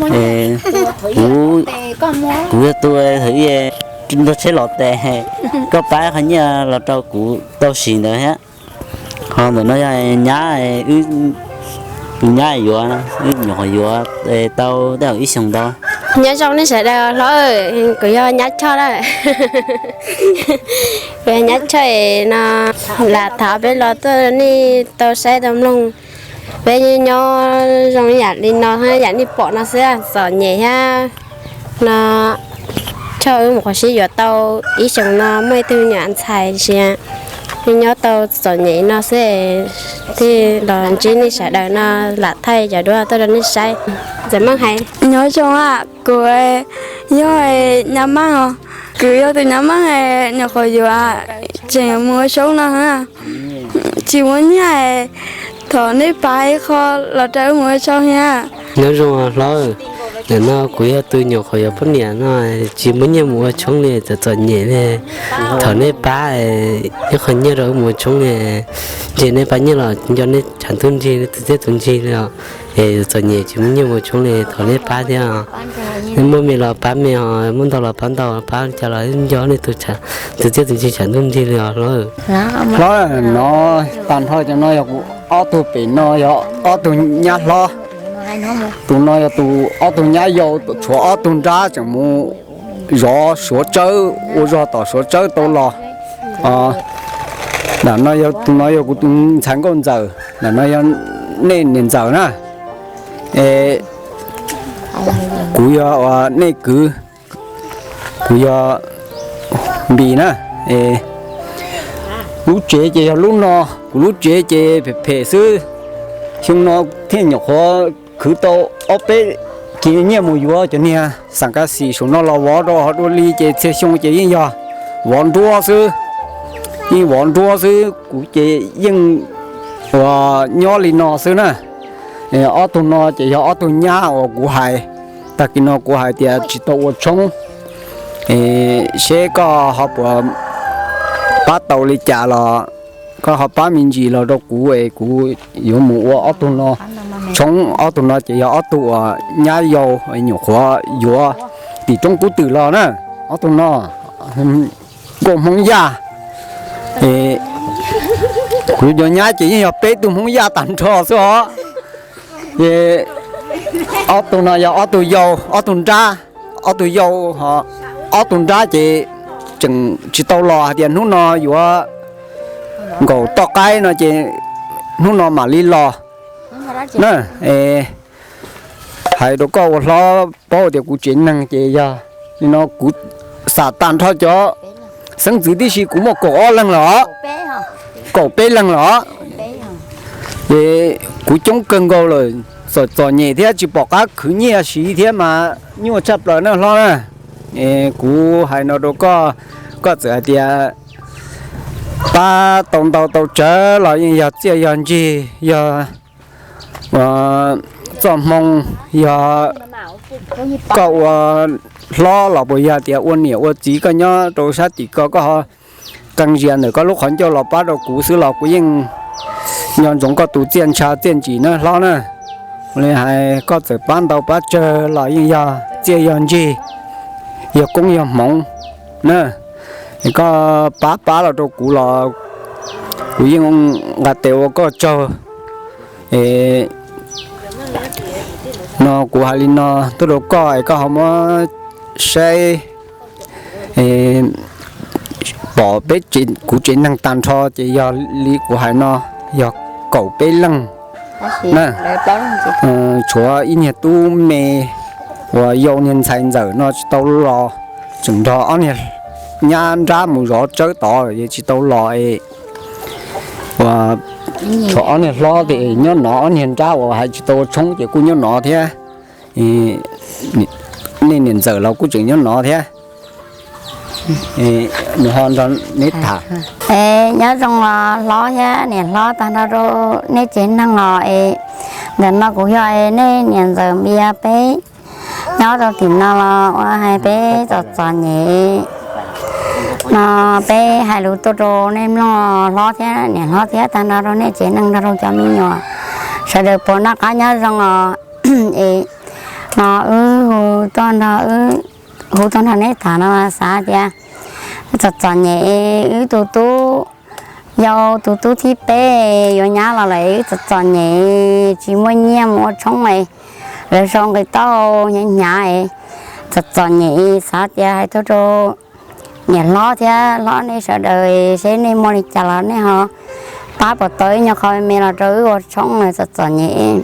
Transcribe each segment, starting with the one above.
Kuv, kuv yog tus thaum ub nrog tsheb los tes, koj pab qhov nyiaj los rau kuv tau sim ntawd thiab. Ho ntawm no yog nyab, tus nyab yuav, wb nyuam qhuav yuav tau tej zaum ib xyoos ntau. Nyob zoo nej sawv daws hlob, kuv yog nyab Choj na. Kuv yog nyab Choj no, lam tham peb los tuaj nej tau saib tau mloog. Peb nyob zoo yam li no, yam nej pom no xwb, txom nyem thiab no. Choj wb mus qhov sib yuav tau ib xyoos no muaj ib tug me nyuam ntxhais tiam sis nyob tau txom nyem no xwb, thiaj los ntsib nej sawv daws no lam thaij cov duab tuaj rau nej saib. Ntxawm Meej hais. Nyob zoo, kuv yog nyab Meej os. Kuv yog tus nyab Meej, nyuam qhuav yuav, tseem mus ua tshoob no, tsis muaj nyiaj, thov nej pab ib qho los rau wb mus ua tshoob thiab. Nyob zoo hlob, ntawm no kuv yog tus nyuam qhuav yuav poj niam no, tsis muaj nyiaj mus ua tshoob li, txom txom nyem li. Thov nej pab ib qho nyiaj rau wb mus ua tshoob li. Ntshe nej pab nyiaj los nco nej tshav ntuj nrig, tus txiaj tus ntsig li os. Es txom nyem tsis muaj nyiaj mus ua tshoob li, thov nej pab thiab. Nej muaj me los pab me os, muaj ntau los pab ntau, pab cas los nco nej tus txiaj tus ntsig tshav ntuj nrig li os hlob. Hlob, no tag nrho cov no yog kuv ob tug pem no yog ob tug nyab hlob. Tus no yog tus ob tug nyab yau, tshuav ob tug nrab tseem mus zov Suav tsawb, ua zog tom Suav tsawb tau los. Tus no yog kuv tus ntxhais nkauj ntxawm, ntawm no yog nej niam ntxawm na. Kuv yog nej kwv, kuv yog Npis na. Lub tsev ces yog lub no, kuv lub tsev ces phem phem xwb. Xyoo no thiaj nyuam qhuav khwv tau ob peb kis nyiaj mus yuav cov niag xam kas xim saum no los vov rau hauv dua li ces txhia xyoo ces yeej yog vov nruab xwb. Yeej vov nruab xwb, kuv ces yeej uas nyob li no xwb na. Ob tug no ces yog ob tug nyab uas kuv hais, tag kis no kuv hais tias tsis tau ua tshoob, seb koj ho puas pab tau li cas los koj ho pab me ntsis los rau kuv es kuv yuav mus ua ob tug no tshoob. Ob tug no ces yog ob tug uas nyab yau nyuam qhuav yuav tim roob kub twm los na. Ob tug no nkauj Hmoob Yaj. Kuv cov nyab ces yeej yog peb tug Hmoob Yaj tag nrho xwb os. Ces ob tug no yog ob tug yau, ob tug nrab, ob tug yau, ob tug nrab ces tseem tsis tau los, hais tias hnub no yuav nkaum toj qaib no ces hnub no mam li los na. Hais rau koj ua hlob paub tias kuv tsev neeg ces yog li no, kuv xam tag nrho cov xeeb ntxwv tib si kuv muaj kaum ob leeg los, kaum peb leeg los. Ces kuv coob kawg nkaus lawm, txom txom nyem thiab tsis pom qab khwv nyiaj siv thiab mas nyuaj tshaj plaws na hlob na. Kuv hais no rau koj, koj txawm hais tias pab tau ntau tau tsawg los yeej yog txiaj yog ntsig, yog txoj hmoo, yog koj ua hlob los puas yog tias ua niam ua txiv koj nyob rau sab tim ko, koj ho qee zias ntawm koj lub qhov ncauj los pab rau kuv xwb los kuv yeej nco ntsoov koj tus txiaj ntsha txiaj ntsim na hlob na. Li hais koj txawm pab ntau pab tsawg los yeej yog txiaj yog ntsig, yog koob yog hmoov na. Es koj pab pab los rau kuv los kuv yeej nqa tes ua koj tsaug. Es no kuv hais li no tuaj rau koj es koj ho muab saib pom peb, kuv tsev neeg tag nrho ces yog li kuv hais no, yog kaum peb leeg na. Tshuav ib niag tub me uas yau niag ntxhais ntxawm no tsis tau los, tseem nrog ob niag nyab nrab mus zov tsawb tod es tsis tau los es uas tshuav ob niag hlob ces nyob no, ob niag nrab uas hais tsis tau ua tshoob ces kuj nyob no thiab. Nej niam ntxawm los kuj tseem nyob no thiab. Nws ho nrog neb tham. Es nyob zoo os hlob thiab niam hlob tag nrho rau nej tsev neeg os. Es ntawm no kuv yog nej niam ntxawm Npias, peb nyob rau tim no los ua hais peb txom txom nyem no, peb hais lus tuaj rau nej mloog hlob thiab niam hlob thiab tag nrho rau nej tsev neeg nrog rau cov me nyuam sawv daws puas noj qab nyob zoo os. Es No wb hu tuaj nrog, wb hu tuaj nrog neb tham no xav tias txom txom nyem, wb tus tub yau tus tub thib peb yuav nyab los lawm, wb txom txom nyem tsis muaj nyiaj mus ua tshoob, lawv sau nqi taub hau hnyav hnyav, txom txom nyem, xav tias hais tuaj rau niam hlob thiab hlob nej sawv daws seb nej muaj li cas los nej ho pab puas tau ib nyuag qho me los rau wb ua tshoob, txom txom nyem.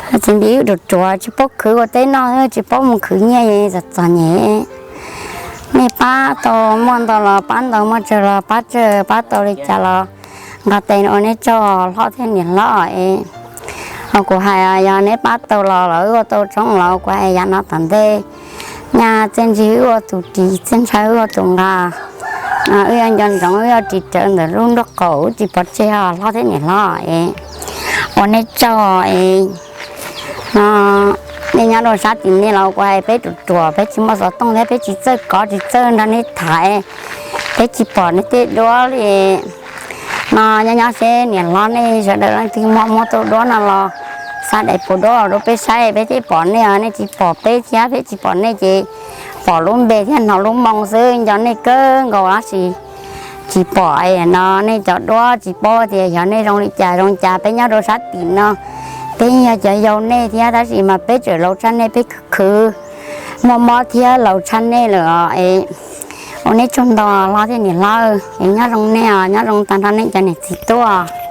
Txiv npib wb ruam ruam tsis paub khwv ua teb noj, tsis paub mus khwv nyiaj, txom txom nyem. Nej pab tau muaj ntau los pab ntau, muaj tsawg los pab tsawg, pab tau li cas los nqa tes ua nej tsaug hlob thiab niam hlob es. Kuv hais yog neb pab tau los los wb ua tau tshoob los kuv hais yav no tom ntej, nyaj txiaj ntsig wb ua tus ris, txiaj ntsha wb ua tus nqa. Wb yuav nco ntsoov wb yuav ris rawv ntawm lub nraub qaum, wb tsis pov tseg hlob thiab niam hlob es. Ua nej tsaug es. No nej nyob rau sab tim nej los kuv hais peb ruam ruam, peb tsis muaj xov tooj thiab peb tsis txawj kov tsis txawj nrog nej tham, peb tsis pom nej tej duab li. No nyob nyob seb niam hlob nej sawv daws leej twg muaj muab tau duab no los xa daim puas duab los rau peb saib, peb thiaj pom nej os. Nej tsis pom peb thiab peb tsis pom nej ces pom lub npe thiab hnov lub moo xwb, nco nej kawg nkaus tab sis tsis pom. No nej cov duab tsis paub tias xyov nej zoo li cas zoo cas, peb nyob rau sab tim no peb yog cov yau nej thiab tab sis mas peb tseem laus tshaj nej, peb khwv khwv muaj mob thiab laus tshaj nej lawm os. Ua nej tsaug ntau hlob thiab niam hlob, es nyob zoo nej os, nyob zoo tag nrho nej cov niam txiv tub.